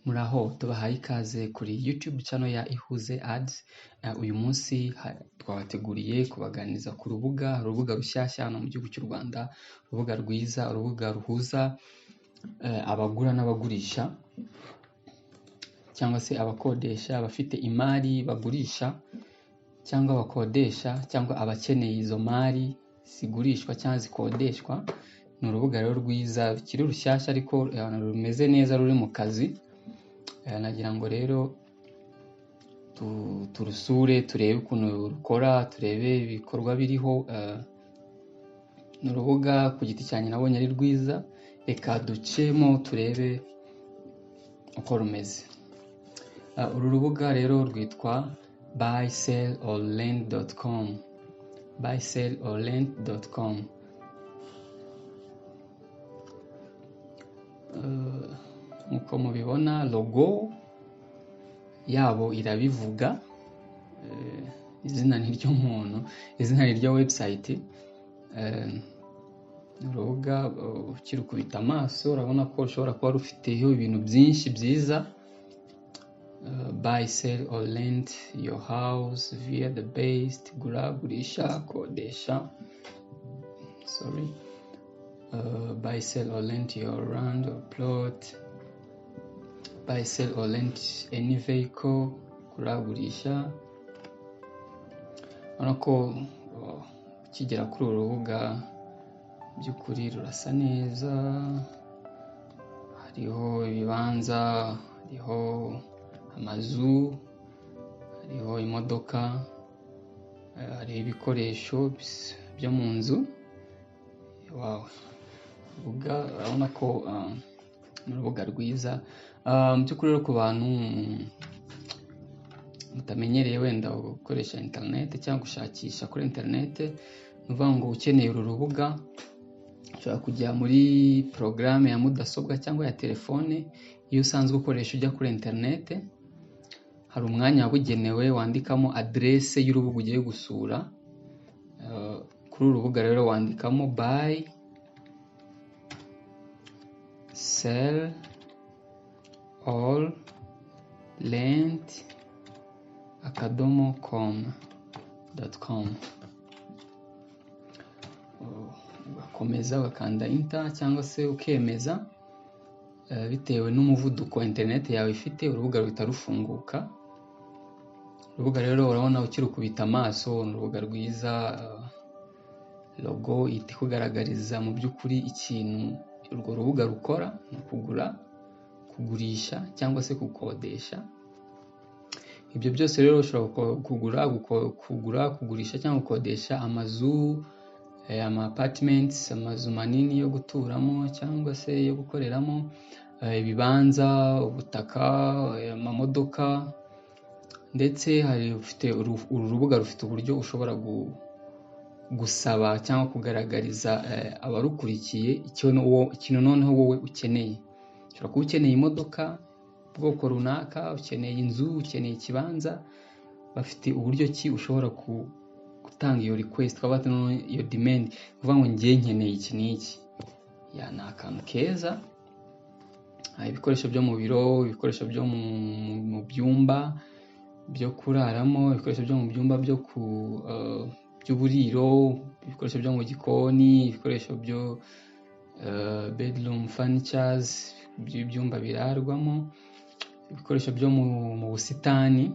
Muraho, tubahaye ikaze kuri YouTube channel ya Ihuze Ads. Uyu munsi twabateguriye kubaganiriza ku rubuga, urubuga rushyashya hano mu gihugu cy'u Rwanda, urubuga rwiza, urubuga ruhuza abagura n'abagurisha cyangwa se abakodesha, abafite imari bagurisha cyangwa bakodesha cyangwa abakeneye izo mari zigurishwa cyangwa zikodeshwa. Ni urubuga rero rwiza rukiri rushyashya ariko rumeze neza, ruri mu kazi. Nagira ngo rero turusure, turebe ukuntu rukora, turebe ibikorwa biriho. Ni urubuga ku giti cyanjye nabonye ari rwiza, reka ducemo turebe uko rumeze. Uru rubuga rero rwitwa buysellorrent.com, buysellorrent.com. Nk'uko mubibona, logo yabo irabivuga, izina ni ry'umuntu, izina ni ryo website. Urubuga ukirukubita amaso urabona ko rushobora kuba rufiteho ibintu byinshi byiza. Buy, sell or rent your house via the best, gura, gurisha, kodesha, sorry, buy, sell or rent your land or plot, buy, sell or rent any vehicle, gura, gurisha. Urabona ko ukigera kuri uru rubuga by'ukuri rurasa neza, hariho ibibanza, hariho amazu, hariho imodoka, hariho ibikoresho byo mu nzu. Wow, urubuga urabona ko ni urubuga rwiza. Mu by'ukuri rero ku bantu mutamenyereye wenda gukoresha interineti cyangwa gushakisha kuri interineti, ni ukuvuga ngo ukeneye uru rubuga ushobora kujya muri porogaramu ya mudasobwa cyangwa ya telefone iyo usanzwe ukoresha ujya kuri interineti, hari umwanya wabugenewe wandikamo aderese y'urubuga ugiye gusura. Kuri uru rubuga rero wandikamo buy, sell or rent akadomo com dot com, ugakomeza ugakanda enter cyangwa se ukemeza, bitewe n'umuvuduko interineti yawe ifite, urubuga ruhita rufunguka. Urubuga rero urabona ukirukubita amaso ni urubuga rwiza, logo ihita ikugaragariza mu by'ukuri ikintu urwo rubuga rukora, ni ukugura, kugurisha cyangwa se gukodesha. Ibyo byose rero ushobora kugura, kugurisha cyangwa gukodesha amazu, ama apartments, amazu manini yo guturamo cyangwa se yo gukoreramo, ibibanza, ubutaka, amamodoka, ndetse hari ufite uru rubuga rufite uburyo ushobora gusaba cyangwa kugaragariza abarukurikiye ikintu noneho wowe ukeneye. Ushobora kuba ukeneye imodoka ubwoko runaka, ukeneye inzu, ukeneye ikibanza, bafite uburyo ki ushobora gutanga iyo request, iyo demand, uvuga ngo njye nkeneye iki n'iki. Ni akantu keza. Ibikoresho byo mu biro, ibikoresho byo mu byumba byo kuraramo, ibikoresho byo mu byumba byo ku by'uburiro, ibikoresho byo mu gikoni, ibikoresho byo bedroom furnitures by'ibyumba birarwamo, ibikoresho byo mu busitani.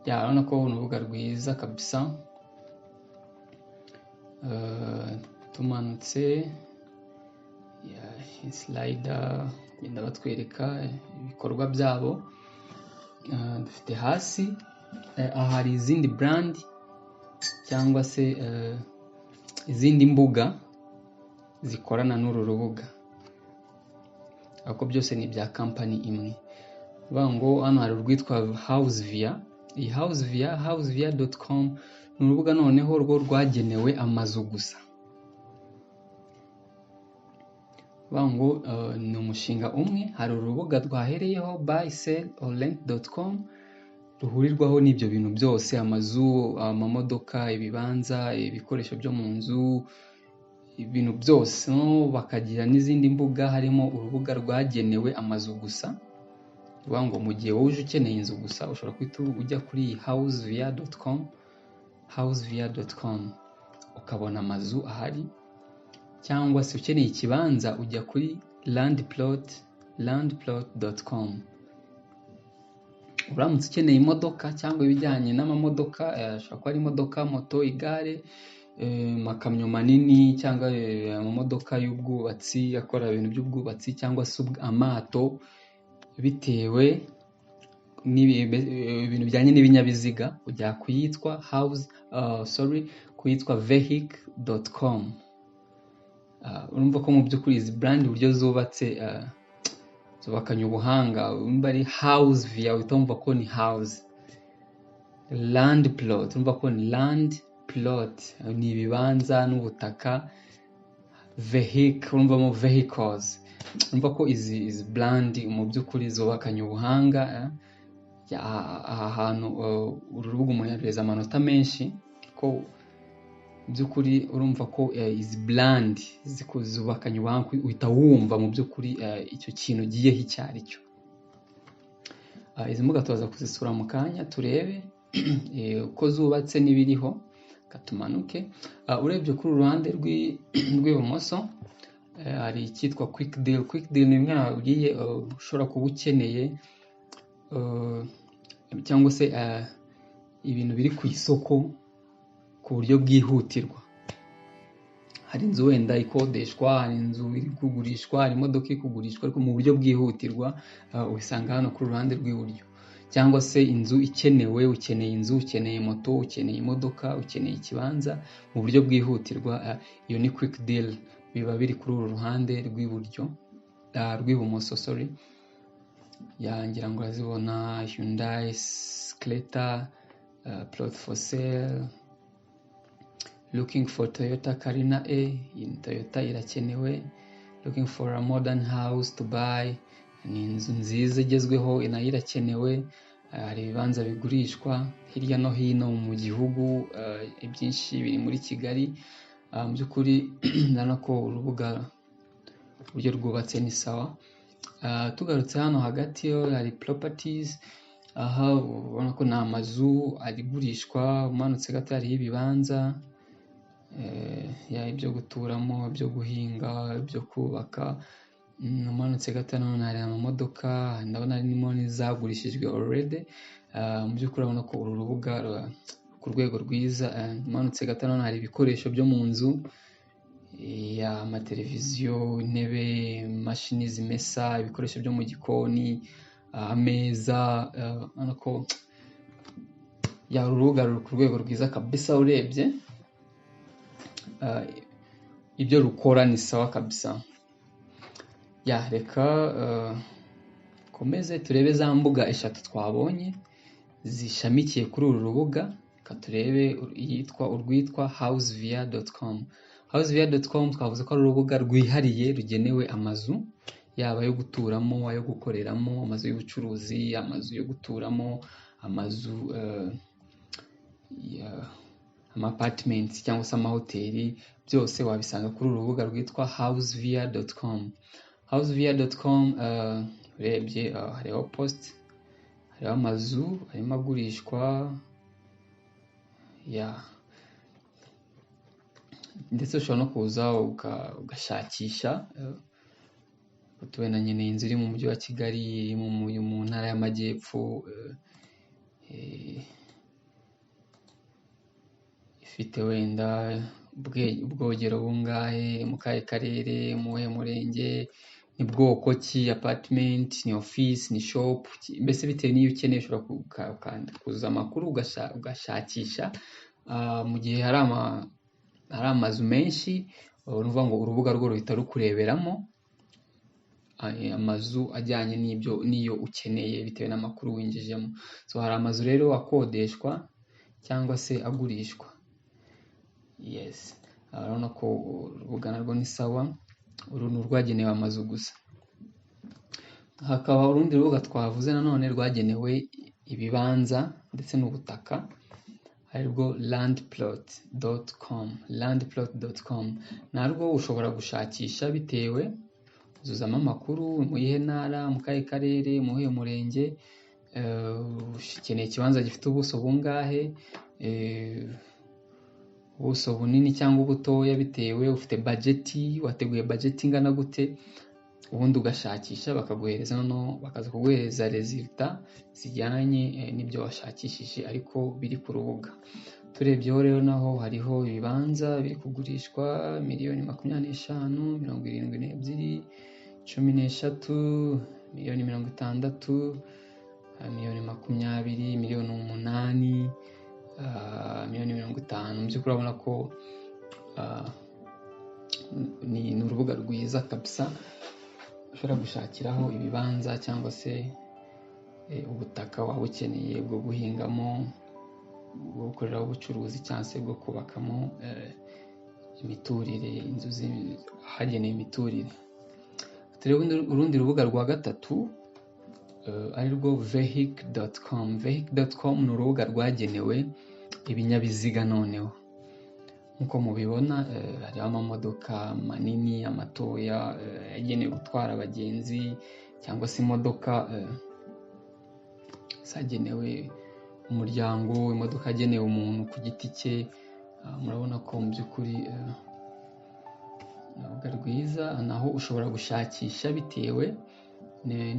Urabona ko ni urubuga rwiza kabisa. Tumanutse slider bagenda batwereka ibikorwa byabo. Dufite hasi aha hari izindi brand cyangwa se izindi mbuga zikorana n'uru rubuga, ariko byose ni ibya kampani imwe. Bivuga ngo hano hari urwitwa Housevia. Iyi Housevia, housevia.com, ni urubuga noneho rwo rwagenewe amazu gusa. Bivuga ngo ni umushinga umwe, hari urubuga rwahereyeho buysellorrent.com ruhurirwaho n'ibyo bintu byose, amazu, amamodoka, ibibanza, ibikoresho byo mu nzu, ibintu byose. Bakagira n'izindi mbuga, harimo urubuga rwagenewe amazu gusa. Bivuga ngo mu gihe wowe uje ukeneye inzu gusa, ushobora guhita ujya kuri iyi housevia.com, housevia.com, ukabona amazu ahari, cyangwa se ukeneye ikibanza ujya kuri landplot, landplot.com. Uramutse ukeneye imodoka cyangwa ibijyanye n'amamodoka, ashobora kuba ari imodoka, moto, igare, amakamyo manini cyangwa amamodoka y'ubwubatsi akora ibintu by'ubwubatsi, cyangwa se amato, bitewe ibintu bijyanye n'ibinyabiziga, ujya kuyitwa house, sorry, kuyitwa vehic.com. Urumva ko mu by'ukuri izi brand uburyo zubatse, zubakanye ubuhanga. Urumva ari house via, uhita wumva ko ni house. Land plot, urumva ko ni land plot, ni ibibanza n'ubutaka. Vehic, urumvamo vehicles. Urumva ko izi brand mu by'ukuri zubakanye ubuhanga. Aha hantu uru rubuga umuntu yaruhereza amanota menshi, ko mu by'ukuri urumva ko izi brand zubakanye ubuhanga, uhita wumva mu by'ukuri icyo kintu ugiyeho icyo ari cyo. Izi mbuga turaza kuzisura mu kanya, turebe uko zubatse n'ibiriho. Reka tumanuke. Urebye kuri uru ruhande rw'ibumoso, hari icyitwa Quick Deal. Quick Deal ni bimwe nababwiye, ushobora kuba ukeneye cyangwa se ibintu biri ku isoko ku buryo bwihutirwa. Hari inzu wenda ikodeshwa, hari inzu iri kugurishwa, hari imodoka iri kugurishwa, ariko mu buryo bwihutirwa, ubisanga hano ku ruhande rw'iburyo. Cyangwa se inzu ikenewe, ukeneye inzu, ukeneye moto, ukeneye imodoka, ukeneye ikibanza mu buryo bwihutirwa, iyo ni Quick Deal, biba biri kuri uru ruhande rw'iburyo, rw'ibumoso, sorry. Ngira ngo urazibona: Hyundai Creta, plot for sale, looking for Toyota Carina A, iyi Toyota irakenewe, looking for a modern house to buy, ni inzu nziza igezweho nayo irakenewe. Hari ibibanza bigurishwa hirya no hino mu gihugu, ibyinshi biri muri Kigali. Mu by'ukuri ndabona ko urubuga uburyo rwubatse ni sawa. Tugarutse hano hagati yo hari properties. Aha ubona ko ni amazu agurishwa. Umanutse gato hariho ibibanza, ibyo guturamo, ibyo guhinga, ibyo kubaka. Umanutse gato nanone hari amamodoka, ndabona harimo n'izagurishijwe already. Mu by'ukuri urabona ko uru rubuga ku rwego rwiza. Umanutse gato nanone hari ibikoresho byo mu nzu, amateleviziyo, intebe, imashini zimesa, ibikoresho byo mu gikoni, ameza. Urabona ko uru rubuga ruri ku rwego rwiza kabisa. Urebye ibyo rukora ni sawa kabisa. Ya, reka komeze turebe za mbuga eshatu twabonye zishamikiye kuri uru rubuga. Reka turebe iyitwa urwitwa housevia.com. Housevia.com twavuze ko ari urubuga rwihariye rugenewe amazu, yaba ayo guturamo, ayo gukoreramo, amazu y'ubucuruzi, amazu yo guturamo, amazu ama apartments cyangwa se amahoteli, byose wabisanga kuri uru rubuga rwitwa housevia.com. Housevia.com, urebye hariho post, hariho amazu arimo agurishwa ya, ndetse ushobora no kuza ugashakisha wenda nkeneye inzu iri mu mujyi wa Kigali, iri mu ntara y'Amajyepfo, ifite wenda ubwogero bungahe, mu kahe karere, mu wuhe murenge, ni bwoko ki, apartment, ni office, ni shop, mbese bitewe n'iyo ukeneye ushobora kuzuza amakuru ugashakisha. Mu gihe hari amazu menshi, urumva ngo urubuga rwo ruhita rukureberamo amazu ajyanye n'ibyo n'iyo ukeneye bitewe n'amakuru winjijemo. So hari amazu rero akodeshwa cyangwa se agurishwa. Yes, urabona ko urubuga narwo ni sawa. Uru ni urwagenewe amazu gusa. Hakaba urundi rubuga twavuze nanone rwagenewe ibibanza ndetse n'ubutaka, arirwo landplot.com. Landplot.com narwo ushobora gushakisha bitewe Uzuzamo amakuru: mu yihe ntara, mu kahe karere, mu wuhe murenge, ukeneye ikibanza gifite ubuso bungahe, ubuso bunini cyangwa ubutoya, bitewe ufite budget, wateguye budget ingana gute. Ubundi ugashakisha, bakaguhereza, noneho bakaza kuguhereza résultat zijyanye n'ibyo washakishije ariko biri ku rubuga. Turebyeho rero, naho hariho ibibanza biri kugurishwa miliyoni 25, 72, 13, miliyoni 60, miliyoni 20, miliyoni 8, miliyoni 50. Mu by'ukuri urabona ko ni urubuga rwiza kabisa ushobora gushakiraho ibibanza cyangwa se ubutaka waba ukeneye bwo guhingamo, bwo gukoreraho ubucuruzi, cyangwa se bwo kubakamo imiturire, inzu ahagenewe imiturire. Turebe urundi rubuga rwa gatatu, ari rwo vehic.com. Vehic.com ni urubuga rwagenewe ibinyabiziga. Noneho nk'uko mubibona, hariho amamodoka manini, amatoya, yagenewe gutwara abagenzi, cyangwa se imodoka zagenewe umuryango, imodoka yagenewe umuntu ku giti cye. Murabona ko mu by'ukuri ni urubuga rwiza, naho ushobora gushakisha bitewe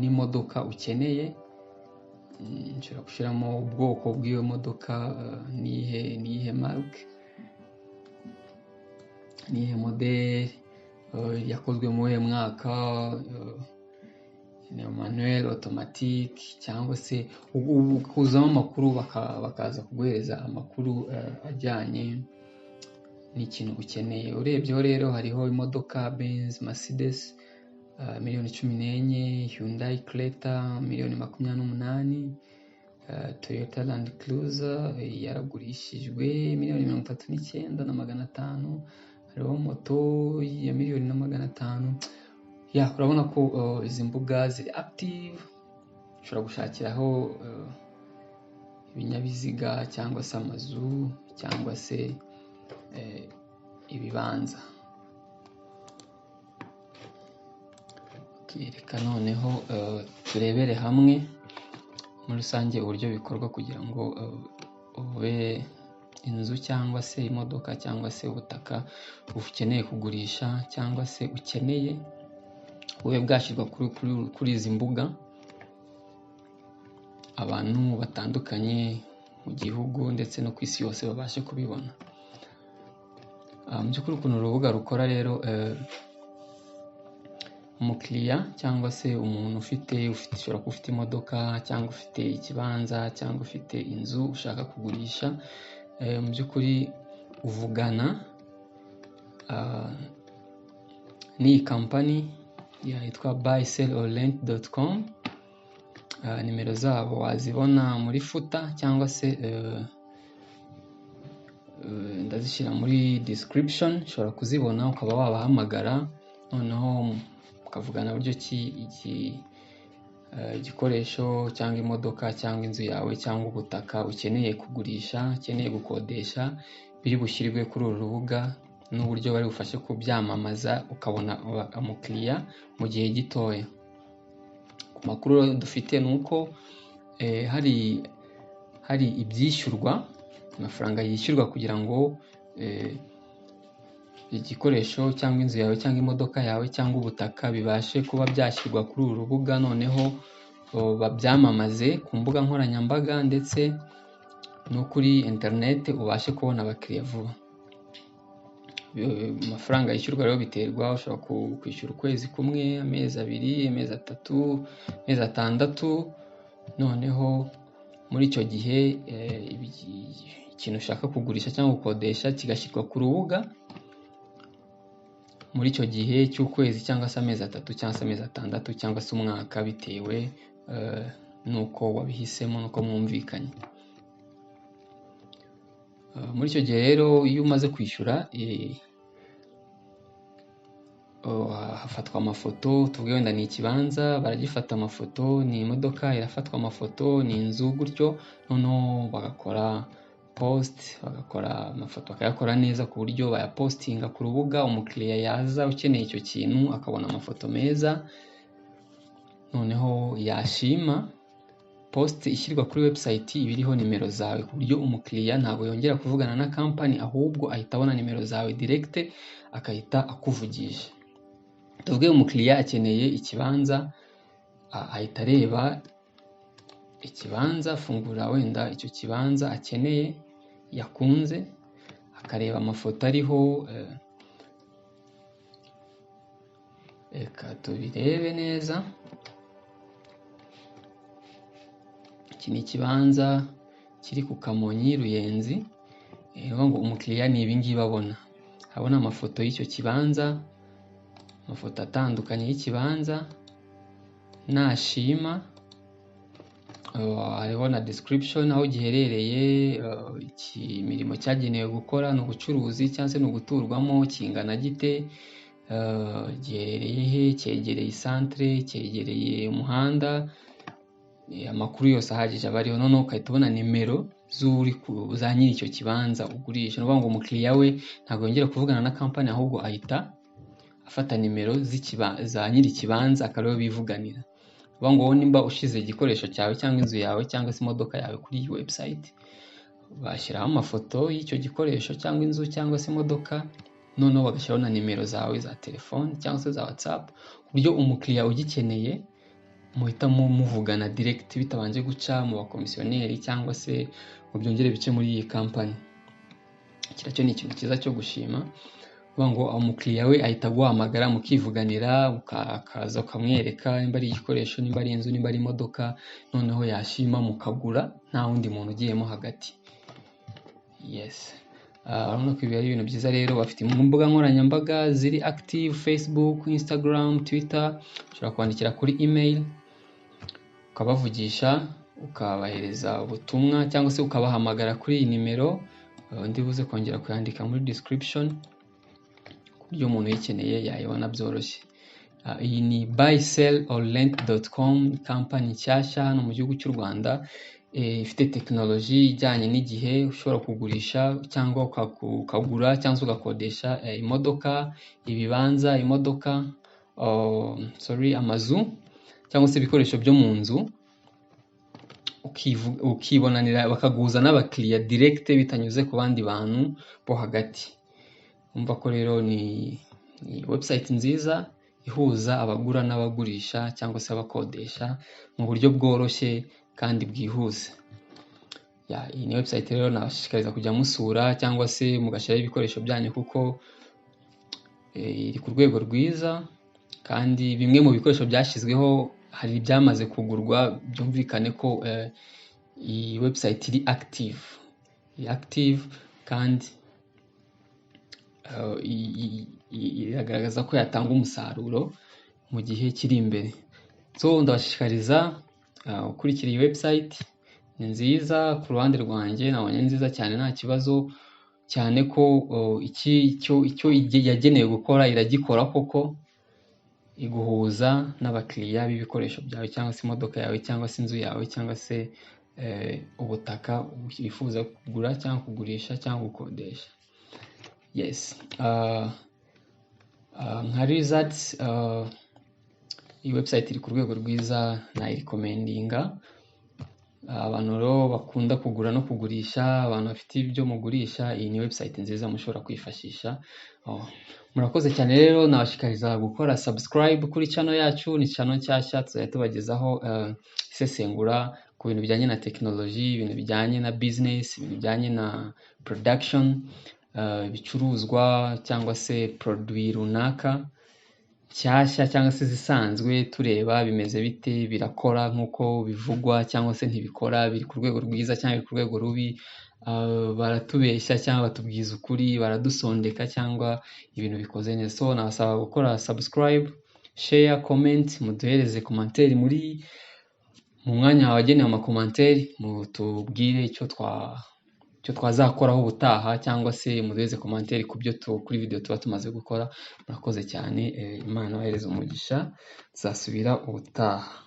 n'imodoka ukeneye. Ushobora gushyiramo ubwoko bw'iyo modoka, niyihe marque, niyihe modèle, yakozwe mu wuhe mwaka, ni manuel, automatique, cyangwa se ukuzamo amakuru, bakaza kuguhereza amakuru ajyanye n'ikintu ukeneye. Urebyeho rero, hariho imodoka Benz, Mercedes, miliyoni 14, Hyundai Creta miliyoni 28, Toyota Land Cruiser yaragurishijwe miliyoni 39,500, hariho moto ya miliyoni na 500. Ya, urabona ko izi mbuga ziri active, ushobora gushakiraho ibinyabiziga cyangwa se amazu cyangwa se ibibanza. Reka noneho turebere hamwe muri rusange uburyo bikorwa kugira ngo ube inzu cyangwa se imodoka cyangwa se ubutaka ukeneye kugurisha cyangwa se ukeneye bube bwashyirwa kuri izi mbuga, abantu batandukanye mu gihugu ndetse no ku isi yose babashe kubibona. Mu by'ukuri ukuntu urubuga rukora rero, umukiriya cyangwa se umuntu ufite, ushobora kuba ufite imodoka cyangwa ufite ikibanza cyangwa ufite inzu ushaka kugurisha, mu by'ukuri uvugana n'iyi kampani yitwa buysellorrent.com. Nimero zabo wazibona muri footer cyangwa se ndazishyira muri description, ushobora kuzibona ukaba wabahamagara, noneho mukavugana buryo ki iki igikoresho cyangwa imodoka cyangwa inzu yawe cyangwa ubutaka ukeneye kugurisha, ukeneye gukodesha, biri bushyirwe kuri uru rubuga n'uburyo bari bufashe kubyamamaza, ukabona umukiriya mu gihe gitoya. Ku makuru dufite ni uko hari ibyishyurwa, amafaranga yishyurwa kugira ngo igikoresho cyangwa inzu yawe cyangwa imodoka yawe cyangwa ubutaka bibashe kuba byashyirwa kuri uru rubuga, noneho babyamamaze ku mbuga nkoranyambaga ndetse no kuri interineti, ubashe kubona abakiriya vuba. Amafaranga yishyurwa rero biterwa: ushobora kwishyura ukwezi kumwe, amezi 2, amezi 3, amezi 6, noneho muri icyo gihe ikintu ushaka kugurisha cyangwa gukodesha kigashyirwa ku rubuga muri icyo gihe cy'ukwezi cyangwa se amezi 3 cyangwa se amezi 6 cyangwa se umwaka, bitewe n'uko wabihisemo n'uko mwumvikanye. Muri icyo gihe rero, iyo umaze kwishyura, hafatwa amafoto. Tuvuge wenda ni ikibanza, baragifata amafoto, ni imodoka, irafatwa amafoto, ni inzu gutyo, noneho bagakora Post bagakora amafoto, bakayakora neza ku buryo bayapostinga ku rubuga, umukiriya yaza ukeneye icyo kintu akabona amafoto meza, noneho yashima. Post ishyirwa kuri website iba iriho nimero zawe, ku buryo umukiriya ntabwo yongera kuvugana na company, ahubwo ahita abona nimero zawe direct, akahita akuvugisha. Tuvuge umukiriya akeneye ikibanza, ahita areba ikibanza, afungura wenda icyo kibanza akeneye yakunze, akareba amafoto ariho. Reka tubirebe neza. Iki ni ikibanza kiri ku Kamonyi Ruyenzi. Ngo umukiriya ni ibi ngibi abona, abona amafoto y'icyo kibanza, amafoto atandukanye y'ikibanza, nashima hariho na description, aho giherereye, imirimo cyagenewe gukora, ni ubucuruzi cyangwa se ni uguturwamo, kingana gite, giherereye he, cyegereye isantere, cyegereye umuhanda, amakuru yose ahagije aba ariho. Noneho ugahita ubona nimero z'uri za nyiri icyo kibanza ugurisha. Ni ukuvuga ngo umukiriya we ntabwo yongera kuvugana na company, ahubwo ahita afata nimero za nyiri ikibanza, akaba ariwe bivuganira. Ni ukuvuga ngo wowe nimba ushize igikoresho cyawe cyangwa inzu yawe cyangwa se imodoka yawe kuri iyi website, bashyiraho amafoto y'icyo gikoresho cyangwa inzu cyangwa se imodoka, noneho bagashyiraho na nimero zawe za telefone cyangwa se za WhatsApp, ku buryo umukiriya ugikeneye muhita muvugana direct, bitabanje guca mu bakomisiyoneri cyangwa se ngo byongere bice muri iyi company. Iki nacyo ni ikintu cyiza cyo gushima. Kuvuga ngo umukiriya we ahita aguhamagara mukivuganira, akaza ukamwereka nimba ari igikoresho, nimba ari inzu, nimba ari imodoka, noneho yashima mukagura nta wundi muntu ugiyemo hagati. Yes, urabona ko ibi ari ibintu byiza. Rero bafite imbuga nkoranyambaga ziri active: Facebook, Instagram, Twitter. Ushobora kwandikira kuri email ukabavugisha, ukabahereza ubutumwa, cyangwa se ukabahamagara kuri iyi nimero ndi buze kongera kuyandika muri description, ku buryo umuntu uyikeneye yayibona byoroshye. Iyi ni buysellorrent.com, company nshyashya hano mu gihugu cy'u Rwanda, ifite tekinoloji ijyanye n'igihe. Ushobora kugurisha cyangwa ukagura cyangwa se ugakodesha imodoka, ibibanza, imodoka, oh, sorry, amazu cyangwa se ibikoresho byo mu nzu, ukibonanira bakaguza n'abakiriya direct bitanyuze ku bandi bantu bo hagati. Umva ko rero ni website nziza ihuza abagura n'abagurisha cyangwa se abakodesha mu buryo bworoshye kandi bwihuse. Ya, iyi ni website rero nabashishikariza kujya musura cyangwa se mugashyiraho ibikoresho byanyu, kuko iri ku rwego rwiza, kandi bimwe mu bikoresho byashyizweho hari ibyamaze kugurwa. Byumvikane ko iyi website iri active, iri active kandi iragaragaza ko yatanga umusaruro mu gihe kiri imbere. So ndabashishikariza gukurikira iyi website, ni nziza. Ku ruhande rwanjye nabonye ari nziza cyane, nta kibazo, cyane ko iki icyo yagenewe gukora iragikora koko, iguhuza n'abakiriya b'ibikoresho byawe cyangwa se imodoka yawe cyangwa se inzu yawe cyangwa se ubutaka wifuza kugura cyangwa kugurisha cyangwa gukodesha. Yes, nka results, iyi website iri ku rwego rwiza, nayirecommendinga abantu rero bakunda kugura no kugurisha, abantu bafite ibyo mugurisha. Iyi ni website nziza mushobora kwifashisha. Oh, murakoze cyane rero. Nabashishikariza gukora subscribe kuri channel yacu. Ni channel nshyashya, tuzajya tubagezaho isesengura ku bintu bijyanye na tekinoloji, ibintu bijyanye na business, ibintu bijyanye na production, ibicuruzwa cyangwa se produit runaka nshyashya cyangwa se zisanzwe, tureba bimeze bite, birakora nk'uko bivugwa cyangwa se ntibikora, biri ku rwego rwiza cyangwa biri ku rwego rubi, baratubeshya cyangwa batubwiza ukuri, baradusondeka cyangwa ibintu bikoze neza. So nabasaba gukora subscribe, share, comment, muduhereze commentaire muri mu mwanya wagenewe amacommentaire, mutubwire icyo twazakoraho ubutaha, cyangwa se muduhereze commentaire ku byo kuri video tuba tumaze gukora. Murakoze cyane, Imana ibahereze umugisha, tuzasubira ubutaha.